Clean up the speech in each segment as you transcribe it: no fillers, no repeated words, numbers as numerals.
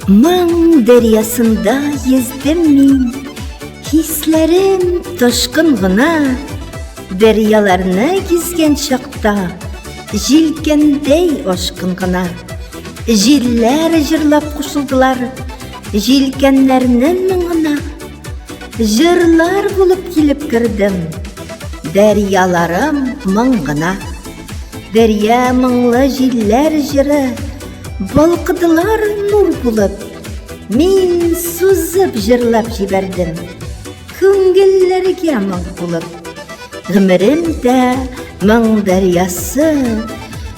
Моң дәрьясында йөздем мин, Хисләрем ташкын гына, Дәрьяларны гизгән чакта, Җилкәндәй ашкын гына. Җилләр җырлап кушылдылар, Җилкәннәрнең моңына. Җырлар булып килеп кердем, Дәрьяларым моң гына. Дәрья моңлы җилләр җыры, Балкыдылар нур булып. Мин сузып җырлап җибәрдем, Күңелләргә моң булып. Гомерем дә моң дәрьясы,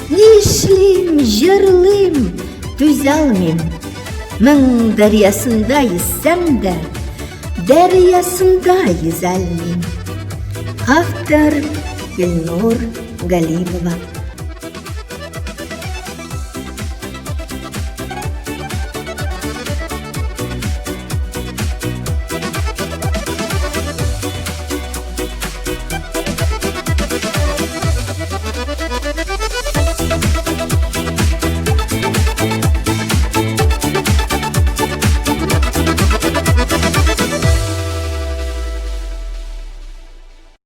Нишлим, җырлыйм, түзә алмыйм. Моң дәрьясында йөзсәм дә, Дәрьясында йөзә алмыйм. Автор Гөлнур Галимова.